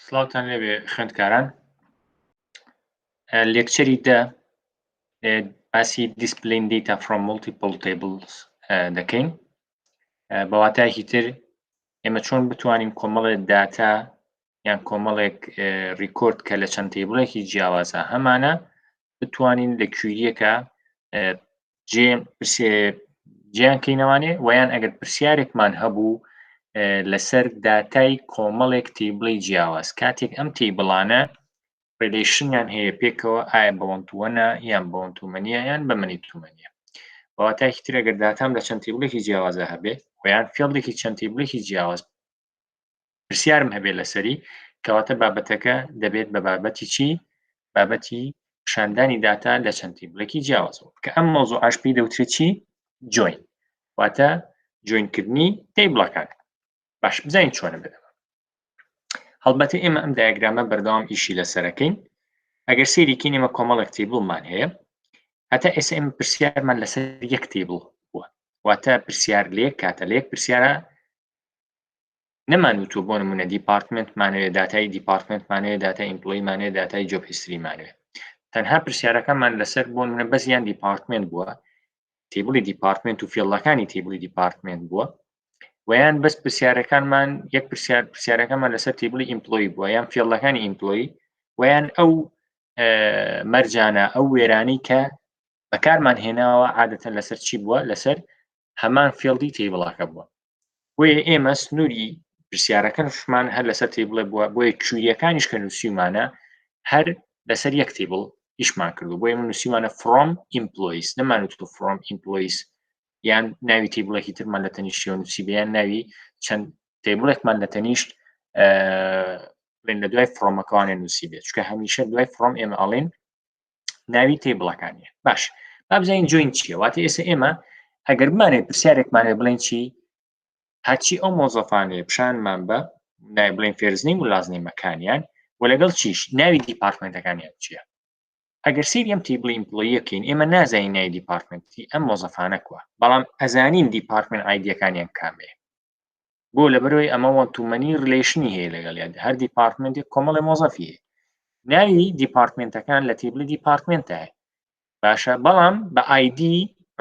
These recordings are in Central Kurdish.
سڵاوتان لێبێ خوێندکاران lecture ی دە باسی displaying data from multiple tables دەکەین بە واتایەکی تر ئێمە چۆن بتوانین کۆمەڵێک داتا یان کۆمەڵێک record کە لە چەند table ێکی جیاوازە هەمانە بتوانین لە query یەکە جێ جیان کەینەوانێ ویان ئەگەر پرسیارێکمان هەبوو لەسەر داتای کۆمەڵێک table ی جیاواز کاتێک ئەم table انە relation یان هەیە پێکەوە ئایا بە one to one ە یان بە one to many ە یان بە many to many ە بەواتایەکی تر ئەگەر داتام لە چەند table ێکی جیاوازە هەبێ ویان field ێکی چەند table ێکی جیاواز پرسیارم هەبێت لەسەری کەواتە بابەتەکە دەبێت بە بابەتی چی بابەتی پیشاندانی داتا لە چەند table ێکی جیاوازەوە کە ئەم مەوزوعەش پێی دەوترێت چی join واتە join کردنی table ەکان باش بزانین چۆنە بێت هەڵبەتە ئێمە ئەم diagram ە بەردەوام ئیشی لەسەرەکەین ئەگەر سەیریکین ئێمە کۆمەڵێک table مان هەیە هەتا ئێستا ئێمە پرسیارمان لەسەر یەک table بووە واتە پرسیار لە یەک کاتە لە یەک پرسیارە نەمان وتووە بۆ نمونە department مانەوێ داتای department مانەوێ داتای employee مانەوێ داتای job history مانەوێ تەنها پرسیارەکەمان لەسەر بۆ نمونە بەس یان department بووە table ی department و field ەکانی table ی department بووە ویان بەس پرسیارەکانمان یەک پرسیار پرسیارەکەمان لەسەر table ی employee بووە یان field ەکانی employee ویان ئەو مەرجانە ئەو where انەی کە بەکارمان هێناوە عادەتەن لەسەر چی بووە لەسەر هەمان field ی table ەکە بووە بۆیە ئێمە سنووری پرسیارەکەشمان هەر لەسەر table ێ بووە بۆیە query یەکانیش کە نووسیمانە هەر لەسەر یەک table ئیشمان کردو بۆیە من نووسیمانە from employees نەمانوتو from employees یان ناوی table ێکی ترمان لە تەنیشتەوە نووسی یان ناوی چەند table ێکمان لە تەنیشت بڵێن لە دوای from ەکەوانێ نووسی بێت چونکە هەمیشە دوای from ئێمە ئەڵێن ناوی table ەکانیە باش با بزانین join چییە واتە ئێستا ئێمە ئەگەر بمانێت پرسیارێکمانێ بڵێن چی هەرچی ئەو مۆزەفانەیە پیشانمان بە ناوی بڵێن first name و last name ەکانیان و لەگەڵ چیش ناوی department ەکانیان چییە ئەگەر سەیری ئەم table ی employee یەکەین ئێمە نازانین ناوی department ی ئەم مۆزەفانە کووە بەڵام ئەزانین department ID یەکانیان کامەیە بۆ لەبەرەوەی ئەمە one to many relation ی هەیە لەگەڵیان هەر department ێک کۆمەڵی مۆزەفی هەیە ناوی department ەکان لە table ی department ە باشە بەڵام بە ID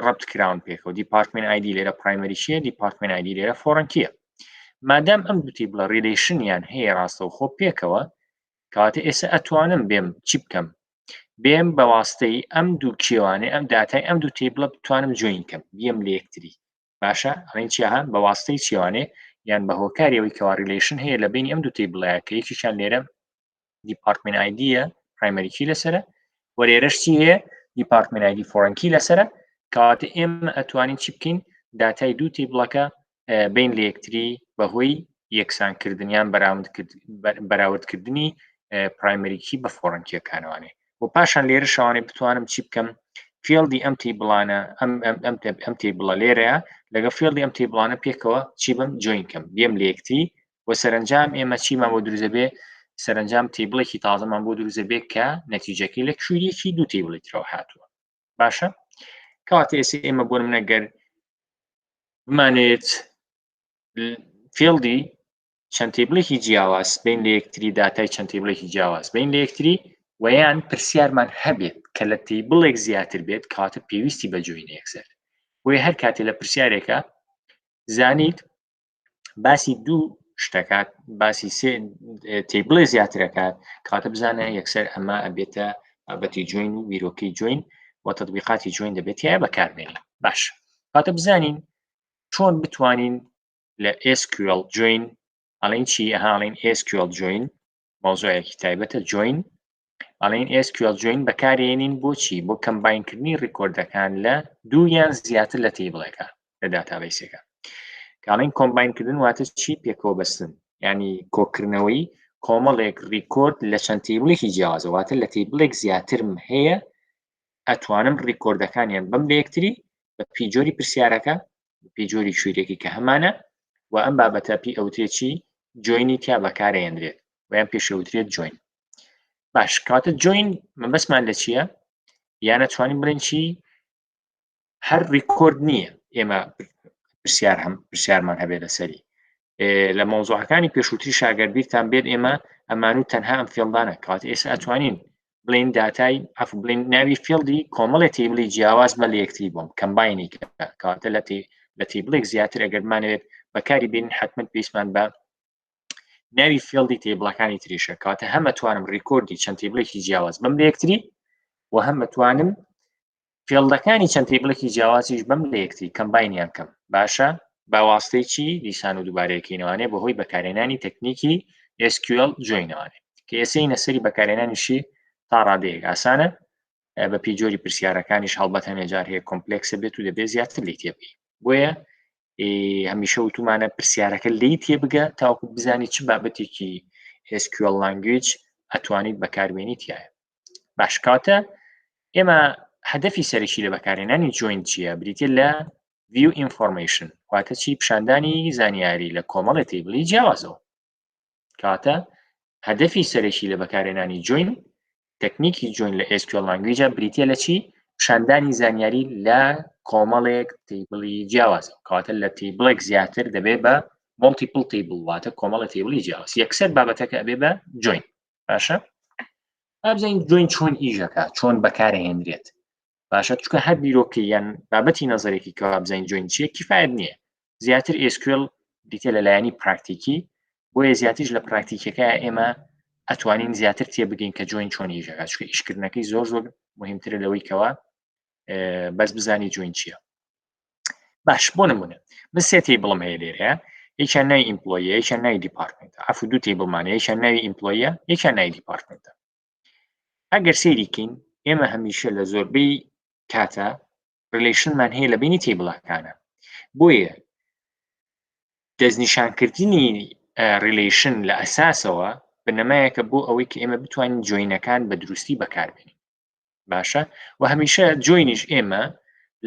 ڕبت کراون پێکەوە department ID لێرە primary key یە department ID لێرە foreign key یە مادام ئەم دوو table ە relation یان هەیە ڕاستەوخۆ پێکەوە کەواتە ئێستا ئەتوانم بێم چی بکەم بێم بە واستەی ئەم دوو کێوانێ ئەم داتای ئەم دوو table ە بتوانم join کەم بیم لە یەکتری باشە ئەڵێن چیها بە واستەی چیوانێ یان بە هۆکاری ئەوەی کەوا relation هەیە لە بینی ئەم دوو table ەیە کە یەکیشان لێرە department ID یە primary key لەسرە و لێرەش چی هەیە department ID foreign key لەسرە کەواتە ئێمە ئەتوانین چی بکەین داتای دوو table ەکە بین لە یەکتری بەهۆی یەکسانکردنیان بەراوردکردنی primary key بە foreign key یەکانوانێ و پاشان لێرە شوانێ بتوانم چی بکەم field ی ئەم table انە ئەم ئەم ئەم ئەم table ە لێرەیە لەگە field ی ئەم table انە پێکەوە چی بم join کەم بیم لە یەکتری و سەرنجام ئێمە چیمان بۆ دروست بێ سەرنجام table ێکی تازەمان بۆ دروست بێ کە نەتیجەکەی لە query یەکی دوو table ی ترەوە هاتووە باشە کەواتە ئێستا ئێمە بۆ منە گەر بمانێت field ی چەند table ێکی جیاواز بین لە یەکتری داتای چەند table ێکی جیاواز بین لە یەکتری ویان پرسیارمان هەبێت کە لە table ێک زیاتر بێت کاتە پێویستی بە join ە یەکسەر بۆیە هەر کاتێ لە پرسیارێکە زانیت باسی دوو شتەکات باسی سێ table ێ زیاترەکات کاتە بزانە یەکسەر ئەمە ئەبێتە بابەتی join و بیرۆکەی join و تطبیقاتی join دەبێت تایە بەکاربێنین باش کاتە بزانین چۆن بتوانین لە SQL join ئەڵێن چی ئەها ئەڵێن SQL join مەوزوعێکی تایبەتە join ئەڵێن SQL join بەکارێنین بۆچی بۆ combine کردنی record ەکان لە دوو یان زیاتر لە table ێکە لە database ێکە کاڵین combine کردن واتە چی پێکەوە بەستن ینی کۆکردنەوەی کۆمەڵێک record لە چەند table ێکی جیاوازە واتە لە table ێک زیاترم هەیە ئەتوانم record ەکانیان بم لە یەکتری بە پێی جۆری پرسیارەکە پێی جۆری query ەکەی کە هەمانە و ئەم بابەتە پێی ئەوترێت چی join ی تیا بەکارێنرێت ویان پێشەوترێت join باش کاتە join مەبەستمان لە چییە یانە توانین بڵێن چی هەر record نییە ئێمە پرسیار هەم پرسیارمان هەبێت لەسەری. لە مەوزوعەکانی پێشووتری شاگەر بیرتان بێت ئێمە ئەمان و تەنها ئەم field انە کات ئێستا ئەتوانین بڵین داتای عفو بڵین ناوی field ی کۆمەڵی table ی جیاواز بە لە یەکتری بۆم combine ی کاتە لە تی لە table ێک زیاتر ئەگەر بمانەوێت بەکاری بین حتمما پێویستمان بە ناوی field ی table ەکانی تریشە کاتە هەمە توانم record ی چەند table ێکی جیاواز بم لە یەکتری و هەمە توانم field ەکانی چەند table ێکی جیاوازیش بم لە یەکتری combine یان کەم باشە بە واستەی چی دیسان و دووبارەیەکەینەوانێ بەهۆی بەکارهێنانی تەکنیکی SQL join ەوانێ کە ئێسەی نەسەری بەکارهێنانیشی تا ڕادەیەک ئاسانە بە پێی جۆری پرسیارەکانیش هەڵبەت هەنێ جار هەیە complex ە بێت و دەبێت زیاتر لی تێبگەی بۆیە هەمیشە وتومانە پرسیارەکە لی تێبگە تاوەکو بزانی چ بابەتێکی SQL language ئەتوانیت بەکاربێنی تایە باش کاتە ئێمە هەدەفی سەرەکی لە بەکارهێنانی join چییە بریتە لە view information واتە چی پیشاندانی زانیاری لە کۆمەڵی table ی جیاوازەوە کاتە هەدەفی سەرەکی لە بەکارهێنانی join تەکنیکی join لە SQL language ە بریتە لە چی پیشاندانی زانیاری لە کۆمەڵێک table ی جیاوازە کەواتە لە table ێک زیاتر دەبێت بە multiple table واتە کۆمەڵی table ی جیاواز یەکسەر بابەتەکە ئەبێ بە join باشە بزانین join چۆن ئیشەکە چۆن بەکارهێنرێت باشە چکە هەر بیرۆکە یان بابەتی نەزەرێکی کەوا بزانین join چیە کیفاەت نییە زیاتر SQL بریتە لە لایەنی پراکتیکی بۆیە زیاتریش لە پراکتیکەکە ئێمە ئەتوانین زیاتر تێبگەین کە join چۆن ئیشەکە چکە ئیشکردنەکەی زۆر زۆر مهمترە لەوەی کەوا بەس بزانی join چییە باش بۆ نمونە من سێ table م هەیە لێرە یەکیان ناوی employee ە یەکیان ناوی department ە عفو دوو table مان یەکیان ناوی employee ە یەکیان ناوی department ە ئەگەر سەیریکەین ئێمە هەمیشە لە زۆربەی کاتە relation مان هەیە لە بینی table ەکانە بۆیە دەستنیشانکردنی relation لە ئەساسەوە بنەمایەکە بۆ ئەوەی کە ئێمە بتوانین join ەکان بە دروستی بەکاربێنین باشە و هەمیشە join یش ئێمە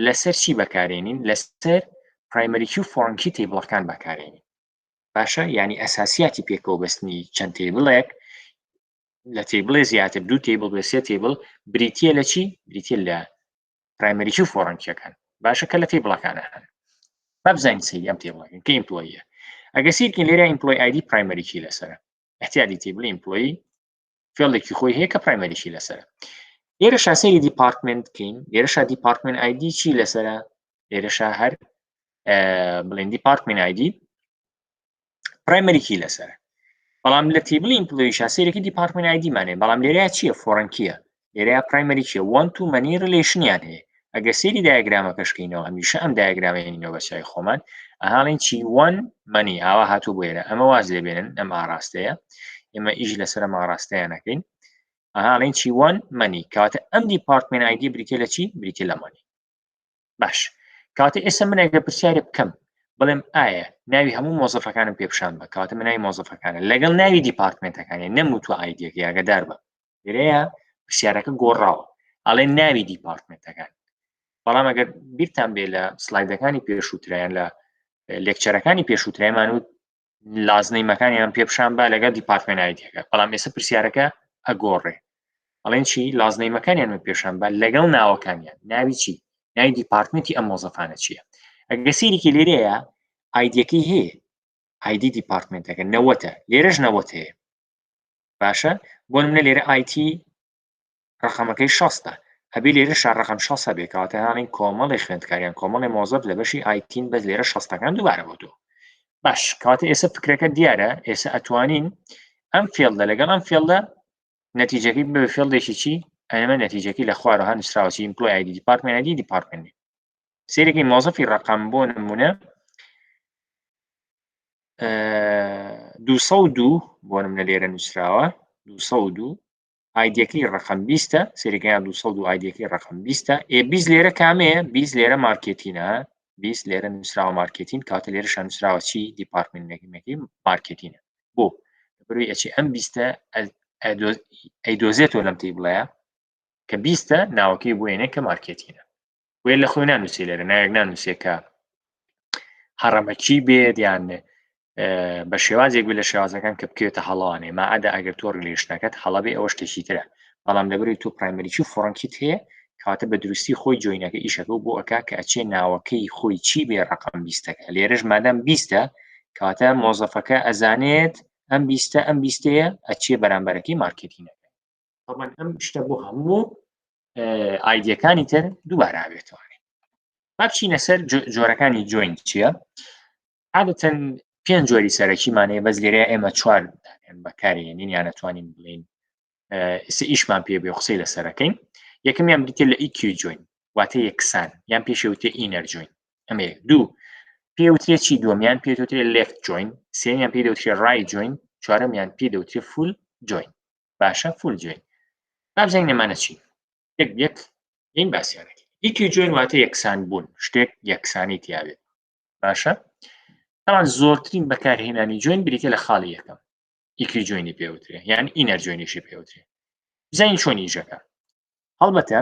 لەسەر چی بەکارێنین لەسەر primary key و foreign key table ەکان بەکارێنین باشە یعنی ئەساسیاتی پێکەوە بەستنی چەند table ێک لە table ێ زیاتر دوو table بێ سێ table بریتە لە چی بریتە لە primary key و foreign key ەکان باشە کە لە table ەکانە هەن با بزانین سەیری ئەم table ەکەن کە employee ە ئەگە سیرکین لێرە employee ID primary key لەسەرە احتیادی table ی employee field ێکی خۆی هەیە کە primary key لەسەرە لێرەشا سەیری department بکەین لێرەشا department ID چی لەسەرە لێرەشا هەر بڵێن department ID primary key لەسەرە بەڵام لە table ی employee شا سەیرێکی department ID مانێ بەڵام لێرە چییە foreign key ە لێرە primary key ە one to many relation یان هەیە ئەگەر سەیری diagram ەکەشکەینەوە هەمیشە ئەم diagram ەینەوە بە چای خۆمان ئەهاڵین چی one many ئاوا هاتوو بۆ ئێرە ئەمە واز لێبێنن ئەم ئاراستەیە ئێمە ئیش لەسەر ئەم ئاراستەیە نەکەین ئەهاڵین چی one many کاتە ئەم department ID بریتە لە چی بریتە لە many باش کاتە ئێستا من ئەگەر پرسیارێ بکەم بڵێم ئایا ناوی هەموو مۆزەفەکانم پێ پیشان بە کاتە من ناوی مۆزەفەکانە لەگەڵ ناوی department ەکانی نەموتوە ID ەکە یاگەدار بە لێرەیە پرسیارەکە گۆڕاوە ئەڵێ ناوی department ەکان بەڵام ئەگەر بیرتان بێ لە slide ەکانی پێشووتریان لە lecture ەکانی پێشووترایمان و last name ەکانیان پێ پیشان با لەگەڵ department ID ەکە بەڵام ئێستا پرسیارەکە ئەگۆڕێ ئەڵێن چی last name ەکانیان من پێشان بە لەگەڵ ناوەکانیان ناوی چی ناوی department ی ئەم مۆزەفانە چییە ئەگە سیرێکی لێرەیە ID ەکەی هەیە ID department ەکە نەوەتە لێرەش نەوەت هەیە باشە بۆ منە لێرە IT ڕقەمەکەی شەستە ئەبێ لێرە شار ڕقم شەسە بێ کەواتە هاڵین کۆمەڵی خوێندکاریان کۆمەڵی مۆزەف لە بەشی IT ین بەس لێرە شەستەکان دووبارە بۆ تۆ باش کەواتە ئێستا فکرەکە دیارە ئێستا ئەتوانین ئەم field ە لەگەڵ ئەم field ە نەتیجەکەی بە field ێکی چی ئەمە نەتیجەکەی لە خوارەوە نووسراوە employee ID department ID department سێرێکی مۆزەفی ڕقم بۆ نمونە 202 بۆ نمونە لێرە نووسراوە 202 ID ەکەی ڕقم بیستە سێرەکەیان 202 ID ەکەی ڕقم بیستە ئێ 20 لێرە کامەیە 20 لێرە marketing ە 20 لێرە نووسراوە marketing کاتە لێرە نووسراوە چی department ەکەی marketing ە بۆ بروی ئەچی ئەم بیستە ئەیدۆزێتەوە لەم table ەیە کە بیستە ناوەکەی بۆێنێ کە marketing ە وێ لە خۆی نانووسێ لێرە ناوێک نانووسێ کە هەڕەمەکی بێت یان بە شێوازێک بێ لە شێوازەکان کە بکەوێتە هەڵوانێ ماعدا ئەگەر تۆ relation ەکەت هەڵەبێ ئەوە شتێکی ترە بەڵام لەبەری تۆ primary key و foreign key ت هەیە کاتە بە دروستی خۆی join ەکە ئیشەکە و بۆ ئەک کە ئەچێ ناوەکەی خۆی چی بێ ڕقم بیستەکە لێرەش مادام بیستە. کەواتە مۆزەفەکە ئەزانێت ئەم بیستە ئەم بیستەیە ئەچێ بەرامبەرەکەی marketing ەکە. طبعا ئەم شتە بۆ هەموو ID ەکانی تر دووبارە ئابێتوانێت. با بچینە سەر جۆرەکانی join چییە؟ عادەتەن پێنج جۆری سەرەکیمان هەیە، بەس لێرە ئێمە چوار بەکارێنین یان ئەتوانین بڵێین ئێستا ئیشمان پێ بێ قسەی لەسەرەکەین. یەکەمیان بریتە لە EQ join، واتە یەکسان یان پێشەوتێ inner join. ئەمە یەک. دوو پێوترێ چی؟ دووەمیان پێ دەوترێ left join، سێیەمیان پێ دەوترێ right join، چوارەمیان پێ دەوترێ full join. باشە full join با بزانین ئەمانە چین. یەک یەک این باسیانەکەین. EQ join واتە یەکسان بوون، شتێک یەکسانی تیابێت. باشە تاوان زۆرترین بەکارهێنانی join بریتە لە خاڵی یەکەم EQ join ی پێوترێ یان inner join یشی پێوترێ. بزانین چۆن ئیشەکە. هەڵبەتە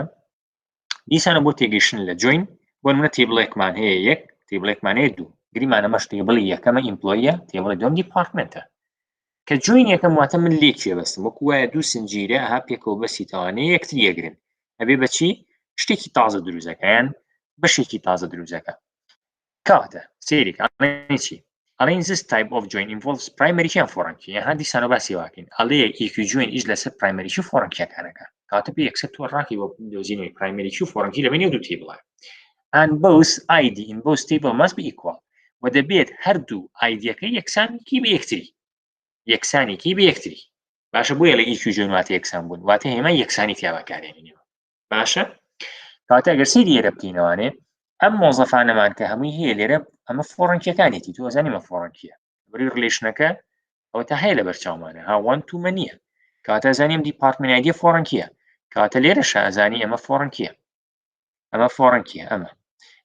دیسانە بۆ تێگەیشتن لە join، بۆ نمونە table ێکمان هەیە یەک، table ێکمان هەیە دوو، گریمانە مەش table ی یەکەمە employee ە، table ی دووەم department ە. کە join یەکەم واتە من لێکێ بەستم، وەکو وایە دوو سنجیرە ئەها پێکەوە بەسی تەوانەیە یەکتری یەگرن، ئەبێ بەچی شتێکی تازە دروستەکە یان بەشێکی تازە دروستەکە. کەواتە سەیرێک ئەڵێن چی؟ ئەڵێن this type of join involves primary key and foreign key. یان دیسانەوە باسی واکەین ئەڵێ EQ join ئیش لەسەر primary key و foreign key ەکانەکە. کەواتە پێ یەکسەر تۆ ڕاکەی بۆ دۆزینەوەی primary key و foreign key لە بەینی دوو table ە. And both ID in both table must be equal. و دەبێت هەردوو ID ەکە یەکسانێکی بە یەکتری، یەکسانێکی بە یەکتری. باشە بۆیە لە EQ join واتە یەکسان بوون، واتە هێمای یەکسانی تیا بەکارێنینەوە. باشە کاتە ئەگەر سەیری لێرە بکەینەوانێ ئەم مۆزەفانەمان کە هەمووی هەیە لێرە ئەمە foreign key ەکانێتی، تۆ ئەزانی ئەمە foreign key ە بری relation ەکە ئەوە تا هەیە لە بەرچاومانە ها 1 to many ە. کاتە ئەزانی ئەم department ID foreign key ە، کاتە لێرەشە ئەزانی ئەمە foreign key ە، ئەمە foreign key ە،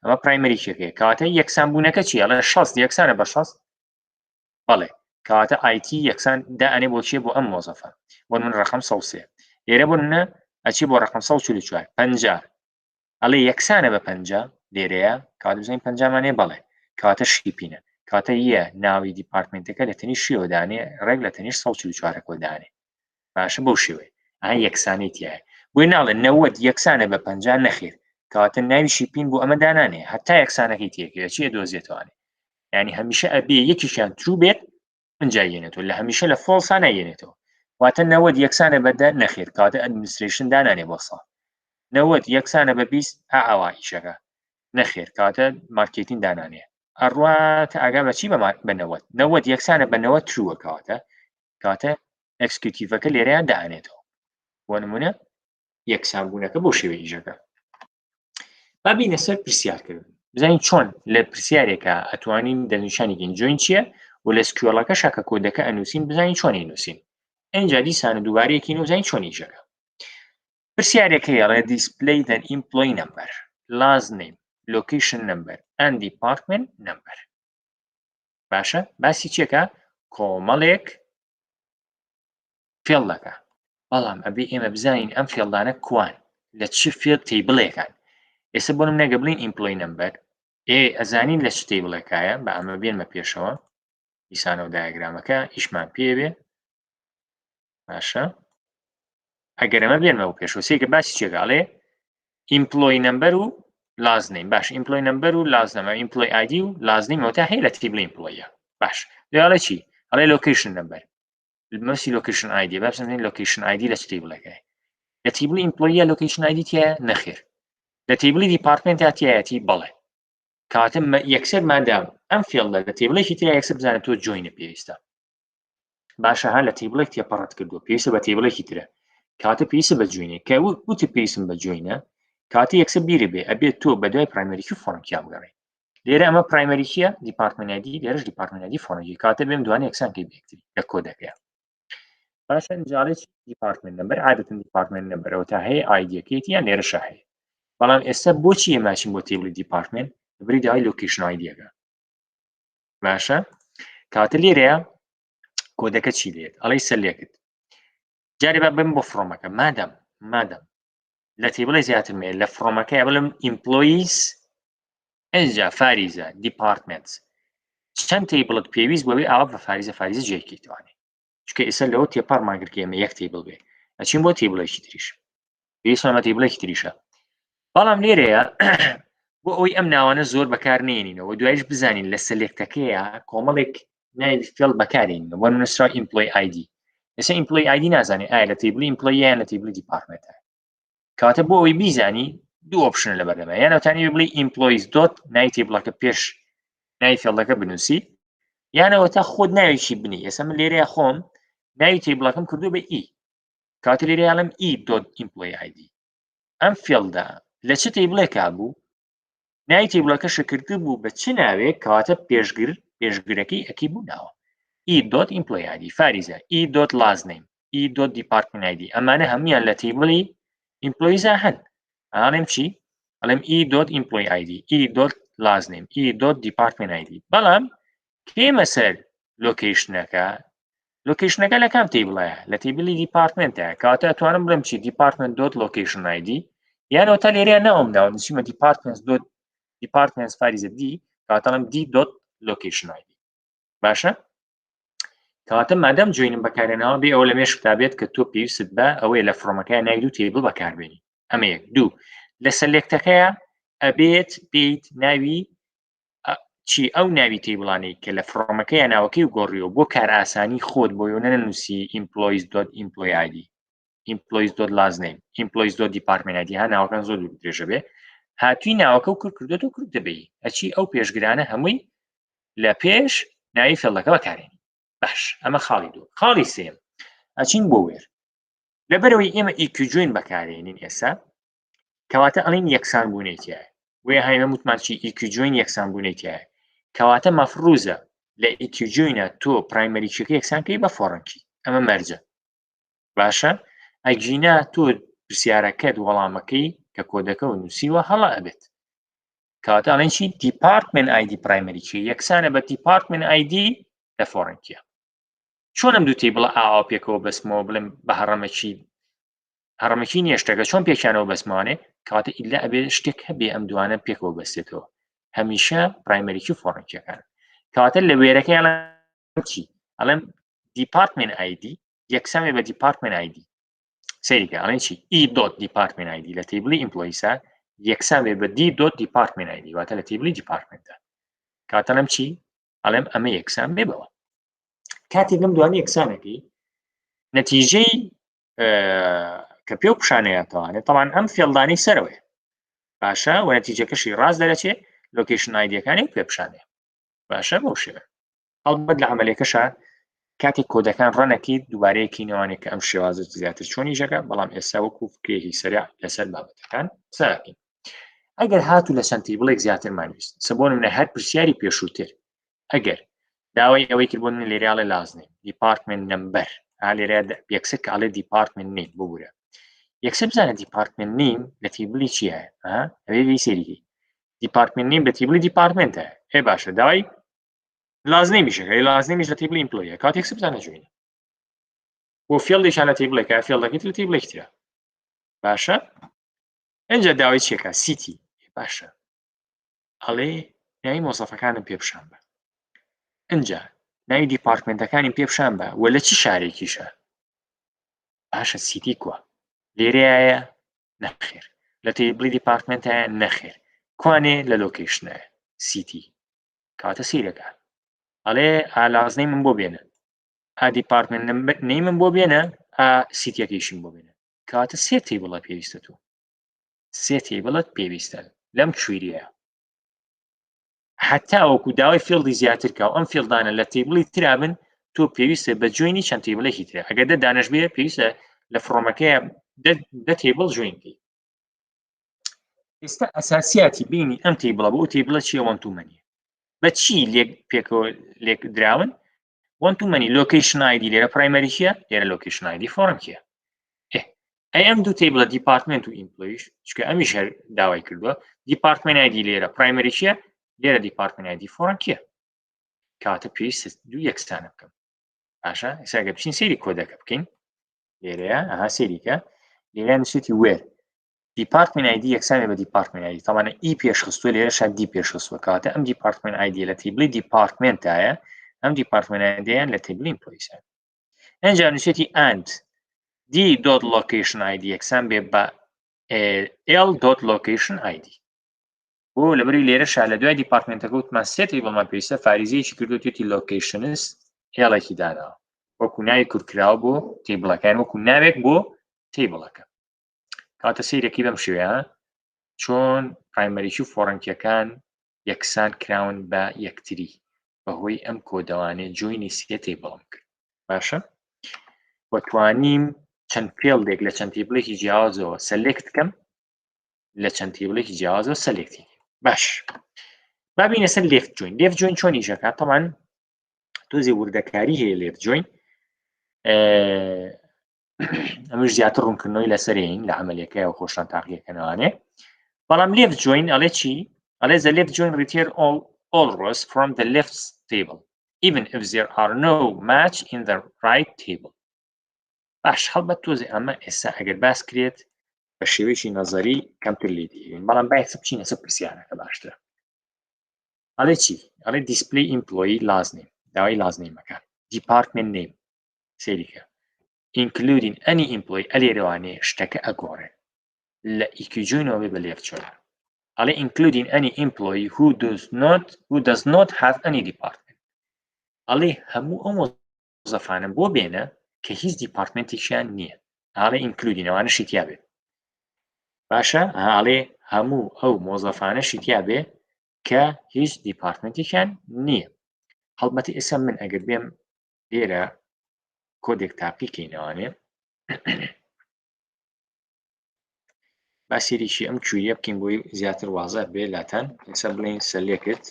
ئەمە primary key ەکەیە. کاتە یەکسان بوونەکە چییە؟ ئەڵێ 60 یەکسانە بە 60. بەڵێ کەواتە IT یەکسان دائەنێ بۆ چیە؟ بۆ ئەم مۆزەفە. بۆ من ڕقم 103 لێرە بۆ منە ئەچێ بۆ ڕقم 144 50، ئەڵێ یەکسانە بە 50 لێرەیە. کاتە بزانین پەنجامانێ بەڵێ، کاتە shipping ە، کاتە یە ناوی department ەکە لە تەنیشت شیەوە دانێ، ڕێک لە تەنیشت 144ەکەوە دانێ. باشە بەو شێوەیە ئەها یەکسانی تایە. بۆی ناڵێ 90 یەکسانە بە 50، نەخێر، کەواتە ناوی shipping بۆ ئەمە دانانێ هەتا یەکسانەکەی تێکەوێت چیە دۆزێتوانێ. یعنی هەمیشە ئەبێ یەکیشیان true بێت ئەنجا یێنێتەوە، لە هەمیشە لە false ا نایێنێتەوە. واتە 90 یەکسانە بە 10، نەخێر، کەواتە administration دانانێ بۆ ساڵ. 90 یەکسانە بە 20، ئا ئاوا ئیشەکە، نەخێر، کەواتە marketing دانانێ. ئەڕواتە ئاگا بە چی؟ بە 90. 90 یەکسانە بە 90 true ە، کەواتە executive ەکە لێرەیان دانێتەوە. بۆ نمونە یەکسانبوونەکە بۆ شێوەی ئیشەکە. با بینە سەر پرسیارکردن، بزانین چۆن لە پرسیارێکە ئەتوانین دەستنیشانێکین join چییە و لە SQL ەکە شاکە کۆدەکە ئەنووسین بزانین چۆن ئەینووسین. ئینجا دیسان دووبارەیەکی نووزانین چۆن ئیشەکە. پرسیارێک هەیە ئەڵێ display the employee number, last name, location number and department number. باشە باسی چیەکە؟ کۆمەڵێک field ەکە، بەڵام ئەبێ ئێمە بزانین ئەم field انە کوان، لە چ field table ێکان. ئێستا بۆ نمونە گە بڵین employee number، ئێ ئەزانین لە چ table ێکایە. بە ئەمە بێنمە پێشەوە دیسانەوە diagram ەکە ئیشمان پێ بێ. باشە ئەگەر ئەمە بێنمەوە پێشەوە سێکە باسی چێکە؟ ئەڵێ employee number و last name. باش employee number و last name، employee ID و last name ئەوە تا هەیە لە table employee ە. باش لێ ئەڵێ چی؟ ئەڵێ location number، مەسی location ID. با بزانین location ID لە چ table ەکەی؟ لە table employee location ID تایە؟ نەخێر. لە table ی department تایەتی؟ بەڵێ. کاتە یەکسەر مادام ئەم field ە لە table ێکی تریا یەکسەر بزانە تۆ join ە پێویستە. باشە ها لە table ێک تێپەڕت کردو پێویستە بە table ێکی ترە، کاتە پێویستە بە join ێ. کە وتی پێویستم بە join ە، کاتە یەکسەر بیرە بێ ئەبێت تۆ بە دوای primary key foreign key یا بگەڕێی. لێرە ئەمە primary key ە department ID، لێرەش department ID foreign key. کاتە بێم دوانە یەکسان کەی بە یەکتری لە کۆدەکەیە. باشە جارێ department number، عادەتەن department number ەوە تا هەیە ID ەکەیتی یان لێرەشە هەیە. بەڵام ئێستا بۆچی ئێمە چین بۆ table ی department؟ بری داوای location ID ەکە. باشە کاتە لێرەیە کۆدەکە چی لێت؟ ئەڵێ select. جارێ با بم بۆ from ەکە، مادەم لە table ی زیاتر مێ لە from ەکەی بڵم employees ئەنجا فاریزە department، چەند table ت پێویست بۆ ئاوا بە فاریزە فاریزە جێکیتوانێ، چونکە ئێستا لەوە تێپەڕمان کرد کە ئێمە یەک table بێ ئەچین بۆ table ێکی تریش، پێویستمان بە table ێکی تریشە. بەڵام لێرەیە بۆ ئەوەی ئەم ناوانە زۆر بەکار نێنینەوە دوایش بزانین لە select ەکەیە کۆمەڵێک. ناوی field بەکارێنین بۆ نووسرا employee ID. ئێستا employee ID نازانێ ئایا لە table ی employee یان لە table ی department ە. کەواتە بۆ ئەوەی بیزانی دوو option لە بەردەمە، یان ئەوتانی بڵێ employees dot ناوی table ەکە پێش ناوی field ەکە بنووسی، یانەوە تا خۆت ناوێکی بنی. ئێستا من لێرەیە خۆم ناوی table ەکەم کردو بە E، کاتە لێرە ئەڵێم E dot employee ID. ئەم field ە لە چ table ێکا بوو؟ ناوی table ەکەش کردبوو بە چ ناوێک؟ کەواتە پێشگر پێشگرەکەی ئەکی بوو ناوە E dot employee ID فاریزە، E dot last name، E dot department ID، ئەمانە هەمویان لە table ی employees ا هەن. ئەڵێم چی؟ ئەڵێم E dot employee ID، E dot last name، E dot department ID. بەڵام کێمە سەر location ەکە؟ location ەکە لە کام table ەیە؟ لە table ی department ە. کەواتە ئەتوانم بڵێم چی؟ department dot location ID، یان تا لێرەیە ناوم ناوە نووسیمە department dot department فاریزە D، کەواتە ئەڵێم D dot location ID. باشە، کەواتە مادەم join م بەکارێنەوە بێ ئەوە لە مێشکتا بێت کە تۆ پێویستت بە ئەوەیە لە from ەکەی ناوی دوو table بەکاربێنی. ئەمە یەک. دوو، لە select ەکەیە ئەبێت بیت ناوی چی؟ ئەو ناوی table انەی کە لە from ەکەی ناوەکەی و گۆڕیەوە بۆ کار ئاسانی خۆت بۆ یۆنە نەنووسی employees dot employee ID، employees dot last name، employees dot department ID. ها ناوەکان زۆر دوور درێژە بێ، هاتووی ناوەکە و کرد کردێت و کرد دەبێ ئەچی ئەو پێشگرانە هەمووی لە پێش ناوی field ەکە بەکارێنی. باش، ئەمە خاڵی دوو. خاڵی سێم ئەچین بۆ where. لەبەرەوەی ئێمە equi join بەکارێنین ئێستا، کەواتە ئەڵین یەکسان بوونەی تایە. وێ هایمە وتمان چی؟ equi join یەکسان بوونەی تایە. کەواتە مەفروزە لە equi join ە تۆ primary key ەکە یەکسانکەی بە foreign key، ئەمە مەرجە. باشە، ئەگینا تۆ پرسیارەکەت وەڵامەکەی کە کۆدەکە و نووسیوە هەڵە ئەبێت. کەواتە ئەڵێن چی؟ department ID primary key یەکسانە بە department ID لە foreign key ە. چۆن ئەم دوو table ە ئاوا پێکەوە بەسمەوە؟ بڵێم بە هەڕەمەکی هەڕەمەکی نییە شتەکە، چۆن پێکیانەوە بەسمەوانێ؟ کەواتە ئیلا ئەبێ شتێک هەبێ ئەم دوانە پێکەوە بەستێتەوە، هەمیشە primary key و foreign key ەکان. کەواتە لە where ەکەی ئەڵێم چی؟ ئەڵێم department ID یەکسانێ بە department ID. سەیریکە ئەڵێن چی؟ E dot department ID لە table ی employees ا یەکسان بێ بە D dot department ID، واتە لە table ی department ە. کاتە ئەڵێم چی؟ ئەڵێم ئەمە یەکسان بێ بەوە. کاتێک لەم دوانە یەکسانەکەی نەتیجەی کە پێ و پیشانەیەتوانێت تەوان ئەم field انەی سەرەوەی باشە و نەتیجەکەشی ڕاست دەرەچێ، location ID ەکانی و پێ پیشانەیە. باشە، بەو شێوە. هەڵبەت لە عملیەکەشە کاتێک کۆدەکان run ەکەیت دووبارەیەکی نێوانێک کە ئەم شێوازە زیاتر چۆنی ژەکە، بەڵام ئێستا وەکو فکرێکی سەرع لەسەر بابەتەکان ساکەین. ئەگەر هاتوو لە چەند table ێک زیاترمان ویست، سە بۆ منە هەر پرسیاری پێشووتر ئەگەر داوای ئەوەی کرد بۆ من لێرەڵێ last name، department number، لێرە یەکسەر کە ئەڵێ department name ببورە، یەکسەر بزانە department name لە table ی چییە؟ ئەوێ بی سێریکی department name لە table ی department ە. ئێ باشە، داوای last name یشەکە، last name یش لە table ی employee ە. کاتێک بزانە join ە بۆ field ێکیان لە table ێکە، field ەکەی لە table ێکی ترە. باشە، ئینجا داوای چیەکە؟ city. باشە، ئەڵێ ناوی مۆزەفەکانم پێ پیشان بە، ئینجا ناوی department ەکانی پێ پیشان بە و لە چ شارێکیشە. باشە، city کووە؟ لێرەیە؟ نەخێر. لە table ی department ە؟ نەخێر. کوانێ؟ لە location ە city. کاتە سیرەکە ئەڵێ ئا last name م بۆ بێنە، ئا department name م بۆ بێنە، ئا city یەکەیشم بۆ بێنە. کاتە سێ table ە پێویستە، تۆ سێ table ت پێویستە لەم query یە حتا وەکو داوای field ی زیاتر کا و ئەم field انە لە table ی ترابن. تۆ پێویستە بە join ی چەند table ێکی ترە، ئەگەر دە دانش بێ پێویستە لە from ەکەیە دە table join کەی. ئێستا ئەساسیاتی بینی ئەم table ە بۆ table ە چیە؟ one to many. بە چی لێک پێکەوە لێک دراون؟ one to many. location ID لێرە primary key ە، لێرە location ID foreign key ە. ئەی ئەم دوو table ە department و employee ش، چکە ئەمیش هەر داوای کردووە، department ID لێرە primary key ە، لێرە department ID foreign key ە. کاتە پێویست دوو یەکسانە بکەم. باشە، ئێستا گە بچین سەیری کۆدەکە بکەین لێرەیە، ئەها سەیریکە، لێرە نووسێتی where department ID یەکسانە بە department ID. تەوانە E پێشخستووە، لێرە شاد D پێشخستووە. کەواتە ئەم department ID لە table ی department ایە، ئەم department ID یان لە table ی employees ە. ئەنجا نووسێتی and D dot location ID یەکسان بێ بە L dot location ID. بۆ لەبەری لێرەشا لە دوای department ەکە وتمان سێ table مان پێویستە فاریزەیەکی کردوتێتی locations هێڵێکی داناوە وەکو ناوی کورتکراوە بۆ table ەکان وەکو ناوێک بۆ table ەکە کاتە سیرەکی بەم شێوەیە چۆن primary key و foreign key ەکان یەکسان کراون بە یەکتری بەهۆی ئەم کۆدەوانێ join ی سێ table م کرد باشە و توانیم چەند field ێک لە چەند table ێکی جیاوازەوە select کەم لە چەند table ێکی جیاوازەوە select ی باش بابینە سەر left join. Left join چۆن ئیشەکە تەمان تۆزی وردەکاری هەیە left join ئەمەش زیاتر ڕوونکردنەوەی لەسەرین لە عملیەکەی و خۆشان تاقیەکەنەوانێ بەڵام left join ئەڵێ چی؟ ئەڵێ the left join return all all rows from the left table even if there are no match in the right table. باش هەڵبەت تۆزێ ئەمە ئێستا ئەگەر باس کرێت بە شێوەیەکی نەزەری کەمتر لێ دیێن بەڵام با ئێستا بچینە سەر پرسیارەکە باشترە. ئەڵێ چی؟ ئەڵێ display employee last name داوای last name ەکە department name سەیریکە including any employee ئەلێرەوانێ شتەکە ئەگۆڕێ لە equi join ەوە بێ بە left join ئەڵێ including any employee who does not who does not have any department ئەڵێ هەموو ئەو مۆزەفانە بۆ بێنە کە هیچ department ێکیان نییە ئاڵێ including ئەوانەشی تیا بێ باشە ئاڵێ هەموو ئەو مۆزەفانەشی تیا بێ کە هیچ department ێکیان نییە. هەڵبەتە ئێستا من ئەگەر بێم لێرە کۆدێک تاقیکەینەوانێ با سێریکی ئەم query ە بکەین بۆی زیاتر وازە بێ لاتان. ئێستا بڵێین select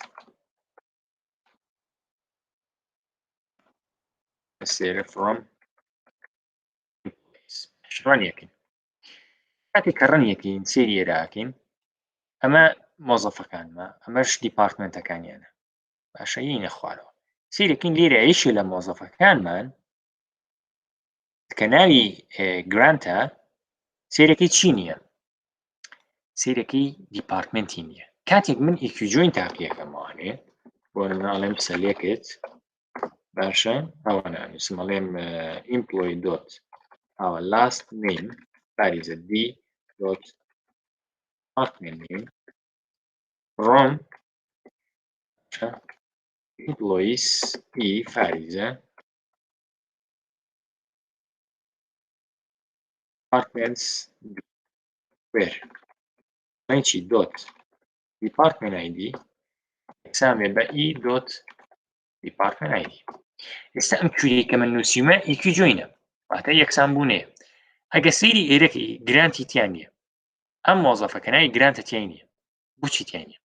سێرە from run ەکەین. کاتێک کە run ەکەین سێری ئێراکەین ئەمە مۆزەفەکانمە ئەمەش department ەکانیانە. باشە یینە خوارەوە سیرەکەین لێرە یەکێ لە مۆزەفەکانمان کە ناوی گرانتە سیرەکەی چی نییە؟ سیرەکەی department ی نییە. کاتێک من equi join تاقیەکەمەوانێ بۆ ناڵێم select باشە ئەوە نانووسم ئەڵێم employee dot ئەوە last name پاریزە d dot department name from employees e فاریزە departments where چی dot department ID یەکسان بێ بە e dot department ID. ئێستا ئەم query کە من نووسیمە equi join ە واتە یەکسان بوونەیە. ئەگە سەیری ئێرەکەی گرانتی تیان نییە ئەم مۆزەفەکە ناوی گرانتە تیای نییە. بۆچی تیای نییە؟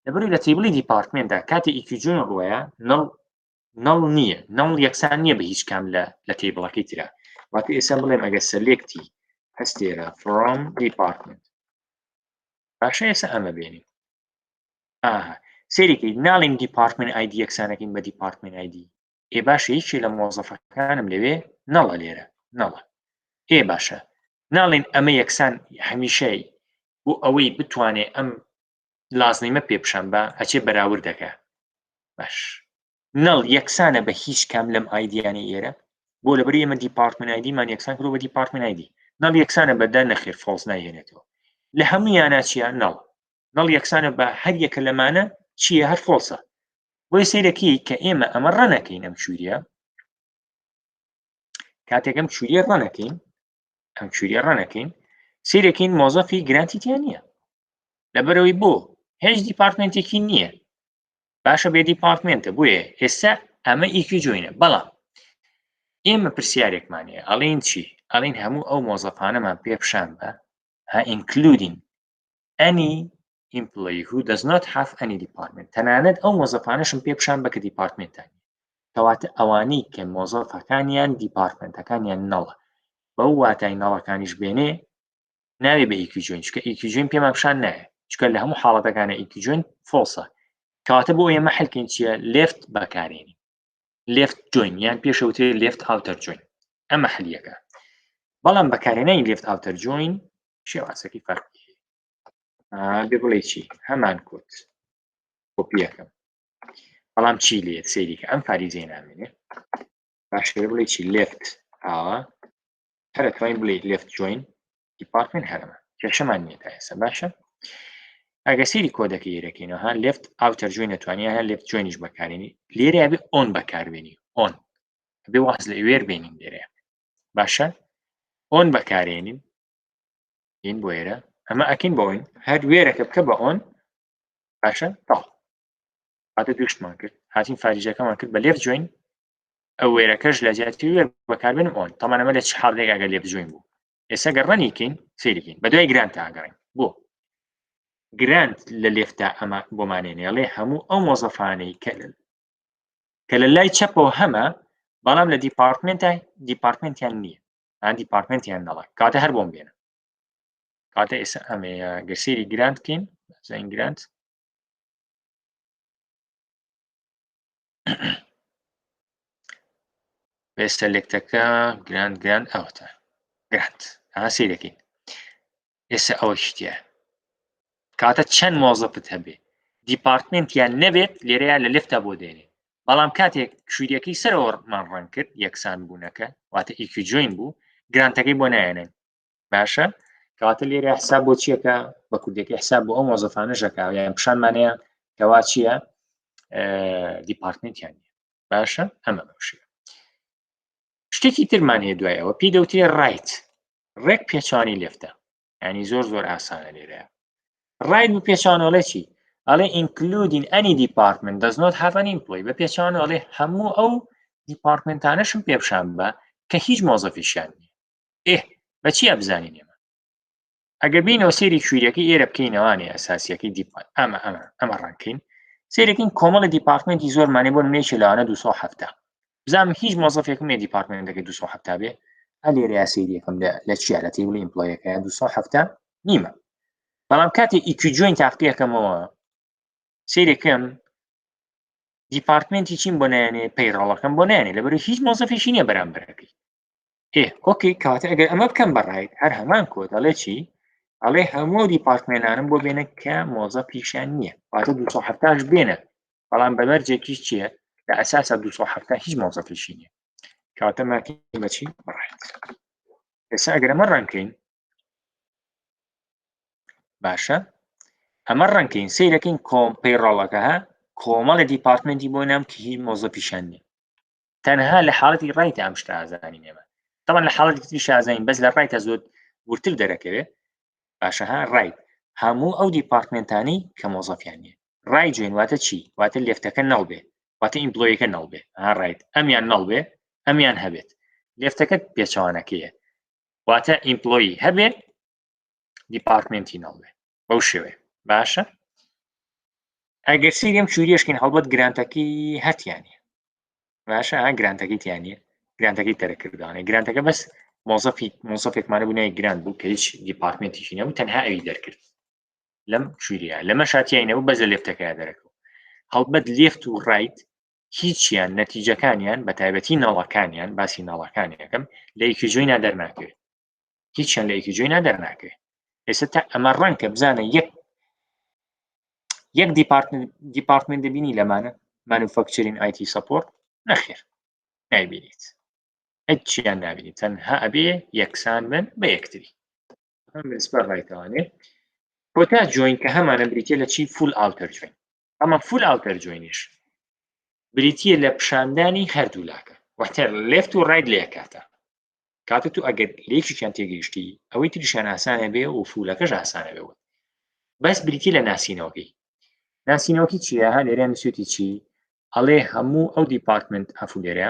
لەبەرئەوەی لە table ی department دا کاتێ equi join ڕوەیە null null نییە null یەکسان نییە بە هیچ کام لە لە table ەکەی ترا. واتە ئێستا بڵێم ئەگەر select ی هەستێرە from department باشە ئێستا ئەمە بێنین ئاها سەیرێکی ناڵین department ID یەکسانەکەین بە department ID. ئێ باشە یەکێ لە مۆزەفەکانم لەوێ null ە لێرە null ە. ئێ باشە ناڵین ئەمە یەکسان هەمیشەی بۆ ئەوەی بتوانێ ئەم last name ە پێ پیشان بە ئەچێ بەراورد دەکا. باش null یەکسانە بە هیچ کام لەم ID یانەی ئێرە بۆ لەبەری ئێمە department ID مان یەکسان کردو بە department ID. Null یەکسانە بە دە نەخێر false نایهێنێتەوە. لە هەموو یانە چییە؟ Null null یەکسانە بە هەر یەکە لەمانە چییە؟ هەر false ە. بۆیە سەیرەکەی کە ئێمە ئەمە run ەکەین ئەم query ە کاتێک ئەم query ە run ەکەین ئەم query ە run ەکەین سەیرەکەین مۆزەفی گرانتی تیا نییە لەبەرەوەی بۆ هیچ department ێکی نییە. باشە بێ department ە بۆیە ئێستا ئەمە equi join ە. بەڵام ئێمە پرسیارێکمان هەیە ئەڵێن چی؟ ئەڵێن هەموو ئەو مۆزەفانەمان پێ پیشان بە ها including any employee who does not have any department تەنانەت ئەو مۆزەفانەشم پێ پیشان بە کە department تان کەواتە ئەوانەی کە مۆزەفەکانیان department ەکانیان null ە بەو واتای null ەکانیش بێنێ ناوێ بە equi join چکە equi join پێمان پیشان نایە چکە لە هەموو حاڵەتەکانە equi join false ە. کەواتە بۆ ئێمە حلکەین چییە؟ Left بەکارێنی left join یان پێشەوترێ left outer join ئەمە حلیەکە. بەڵام بەکارهێنانی left outer join شێوازەکەی فەرقی هەیە. بێ بڵێ چی؟ هەمان کۆد کۆپیەکەم بەڵام چی لێ سەیریکە ئەم فاریزەی نامێنێ. باشە بڵێ چی؟ Left ئاوا هەر ئەتوانین بڵێ left join department هەرمە کێشەمان نییە تا ئێستا. باشە. ئەگە سەیری کۆدەکەی ئێرەکەینەوە ها left outer join نەتوانی ها left join یش بەکارێنی لێرە ئەبێ on بەکاربێنی on ئەبێ واز لە where بێنین لێرە باشە on بەکارێنین این بۆ ئێرە ئەمە ئەکەین بە on هەر where ەکە بکە بە on باشە تا هاتە دوشتمان کرد هاتین فاریجەکەمان کرد بە left join ئەو where ەکەش لە جیاتی where بەکاربێنم on تەمان ئەمە لە چ حاڵێک ئەگەر left join بوو ئێستا گەر run ی کەین سەیرکەین بە دوای grant ئاگەڕین بۆ grant لە left ا ئەمە بۆمانێنێڵێ هەموو ئەو مۆزەفانەی کە کە لە لای چەپەوە هەمە بەڵام لە department department یان نییە ئان department یان نەڵە کاتە هەر بۆم بێنە کاتە ئێستا ئەمەیە گەر سەیری grant کەین زین grant بێ select ەکە grant grant ئەوەتە grant ئا سەیرەکەین ئێستا ئەوە شتە کاتە چەند مۆزەفت هەبێ department یان نەبێت لێرەیە لە left ا بۆ دێنێ بەڵام کاتێک query ەکەی سەرەوەمان run کرد یەکسان بوونەکە واتە equi join بوو grant ەکەی بۆ نایەنن باشە کەواتە لێرە حساب بۆ چیەکە بە کوردەکەی حساب بۆ ئەو مۆزەفانە ژەکە یان پیشانمانەیە کەوا چییە department یان نیە باشە ئەمە بەشێ شتێکی ترمان هەیە دوای ئەوە پێی دەوترێ right ڕێک پێچانی left ە ینی زۆر زۆر ئاسانە لێرە right بە پێچانەڵێ چی ئەڵێ including any department does not have an employee بە پێچانە ئەڵێ هەموو ئەو department انەشم پێپشان بە کە هیچ مۆزەفیشیان نیە ئێ بە چیە بزانین ئێمە ئەگەر بینەوە سێری query ەکەی ئێرە بکەینەوانێ ئەساسیەکەی دیپارت ئەمە ئەمە ئەمە run کەین سێرەکەین کۆمەڵی department ی زۆرمانێ بۆ نمێکی لەوانە 270 بزانم هیچ مۆزەفێکم نیە department ەکەی 270 بێ ئەلێرەیا سەیریەکەم لە چیا لە table ی employee ەکەیان 270 نیمە بەڵام کاتێ equi join تاقیەکەمەوە سەیرەکەم department ی چیم بۆ نایەنێ payroll ەکەم بۆ نایەنێ لەبەر هیچ مۆزەفێکی نییە بەرامبەرەکەی ئێ okay کەواتە ئەگەر ئەمە بکەم بە right هەر هەمان کۆد ئەڵێ چی ئەڵێ هەموو department انم بۆ بێنە کە مۆزەفیشیان نییە واتە 270 بێنە بەڵام بە مەرجێکیش چییە لە ئەساسا 270 هیچ مۆزەفیشی نییە کەواتە ماکەین بەچی right ئێستا ئەگەر ئەمە run کەین باشە ئەمە run کەین سەیرەکەین کۆم payroll ەکە ها کۆمەڵە department ی بۆ نام کە هیچ مۆزەفیشان نییە تەنها لە حاڵەتی right ە ئەم شتە ئازانین ئێمە تەبعەن لە حاڵەتی تریش ئازانین بەس لە right ە زۆر ورتر دەرەکەوێ باشە ها right هەموو ئەو department انی کە مۆزەفیان نییە right join واتە چی واتە left ەکە null بێ واتە employee ەکە null بێ ها right ئەمیان null بێ ئەمیان هەبێت left ەکە پێچەوانەکەیە واتە employee هەبێ department ی null بێ بەو شێوەیە باشە ئەگەر سەیری ئەم query یەشکەین هەڵبەت grant ەکەی هەتیانە باشە ها grant ەکەی تیانە grant ەکەی تەرەکردوانێ grant ەکە بەس مۆزەفی مۆزەفێکمانە بوو ناوی grant بوو کە هیچ department ێکی نەبوو تەنها ئەوی دەرکرد لەم query یە لەمە شاتیای نەبوو بەس لە left ەکەی دەرەکەوت هەڵبەت left و right هیچیان نەتیجەکانیان بە تایبەتی null ەکانیان باسی null ەکانیەکەم لە equi join ا دەرناکەوێت هیچیان لە equi join ا دەرناکەوێت ئێستا تا ئەمە run کە بزانە یەک یەک department دەبینی لەمانە manufacturing IT support نەخێر نایبینیت هیچیان نابینی تەنها ئەبێ یەکسان بن بە یەکتری بەسپەر right ەوانێ کۆتا join کە هەمانە بریتە لە چی full outer join ئەمە full outer join یش بریتە لە پیشاندانی هەردوو لاکە واتە left و right لێکاتە کاتە تو ئەگەر لێکیان تێگەیشتی ئەوەی تریشیان ئاسانە بێ و full ەکەش ئاسانە بێ بەس بریتی لە ناسینەوەکەی ناسینەوەکی چییە ها لێرە نووسێتی چی ئەڵێ هەموو ئەو department ئەفو لێرە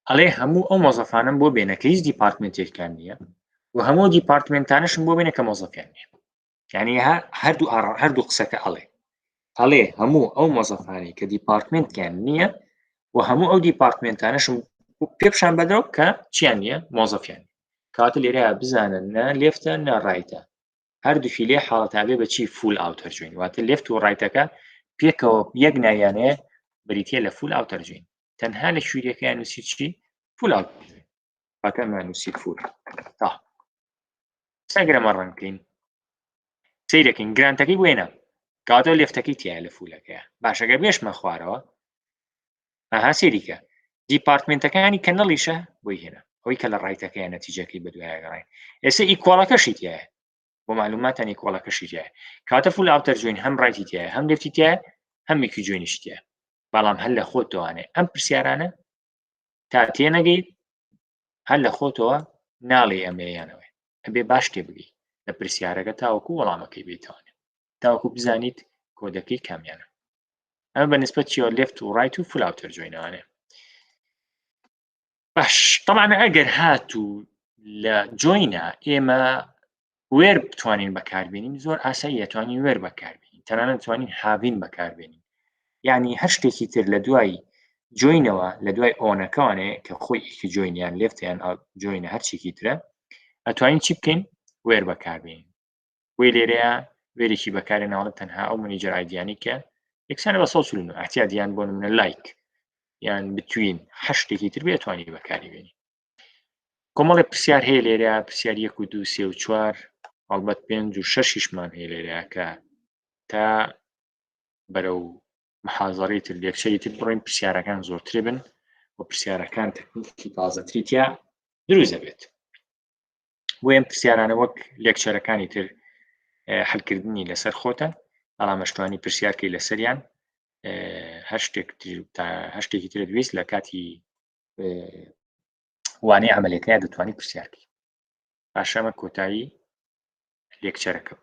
ئەڵێ هەموو ئەو مۆزەفانم بۆ بێنە کە هیچ department ێکیان نییە و هەموو department انەشم بۆ بێنە کە مۆزەفیان نییە یعنی هەردوو هەردوو قسەکە ئەڵێ ئەڵێ هەموو ئەو مۆزەفانەی کە department یان نییە و هەموو ئەو department انەشم پێ پیشان بەدەوە کە چیان نییە مۆزەفیان کاتە لێرە بزانن نە left ە نە right ە هەردووکی لێ حاڵەتابێ بە چی full outer join واتە left و right ەکە پێکەوە یەک ناویانەیە بریتە لە full outer join تەنها لە query ەکەیان نووسی چی full outer join واتە مانوسی full تا سەگرەمە run کەین سەیرەکەین grant ەکەی وێنە کاتە left ەکەی تایە لە full ەکەیە باشەگە بێشمە خوارەوە ئەها سەیریکە department ەکانی کە null یشە بۆی هێنا ئەوەی کە لە right ەکەیان نەتیجەکەی بەدوایە گەڕین ئێستا equal ەکەشی تایە. بۆ معلوماتان equal ەکەشی تایە. کەواتە full outer join هەم right ی تایە، هەم left ی تایە، هەم equi join یشی تایە. بەڵام هەر لە خۆتەوانێ ئەم پرسیارانە تا تێنەگەیت هەر لە خۆتەوە ناڵێ ئەمەیانەوەی ئەبێ باش تێبگەی لە پرسیارەکە تاوەکو وەڵامەکەی بیتوانێت تاوەکو بزانیت کۆدەکەی کامیانە. ئەمە بە نسبەت چیەوە؟ left و right و full outer join ەوانێ. باش، طبعا ئەگەر هاتوو لە join ە ئێمە where بتوانین بەکاربێنین، زۆر ئاساییە توانین where بەکاربێنین، تەنانەت توانین having بەکاربێنین. یعنی هەر شتێکی تر لە دوای join ەوە، لە دوای on ەکەوانێ کە خۆی equi join یان left یان join ە، هەرچێکی ترە، ئەتوانین چی بکەین؟ where بەکاربێنین. وی لێرەیە where ێکی بەکارێ ناوەڵە تەنها ئەو manager ID یانی کە یەکسانە بە 149 احتیادیان، بۆ نمونە like یان between، هەر شتێکی تر بێتوانی بەکاری بێنی. کۆمەڵی پرسیار هەیە لێرە، پرسیار 1 و 2، 3 و 4، هەڵبەت 5 و 6یشمان هەیە لێرە کە تا بەرەو محازەڕی تر، lecture ی تر بڕۆین، پرسیارەکان زۆرتر بن و پرسیارەکان تەکنیکی تازەتری تیا دروست دەبێت. بۆ ئەم پرسیارانە وەک lecture ەکانی تر حلکردنی لەسەر خۆتە، بەڵام ئەشتوانی پرسیارکەی لەسەریان. هەر شتێک هەر شتێکی ترت ویست لە کاتی وانەی عملەکەی دەتوانانی پرسیارکەی. باشەمە کۆتایی lecture ەکە.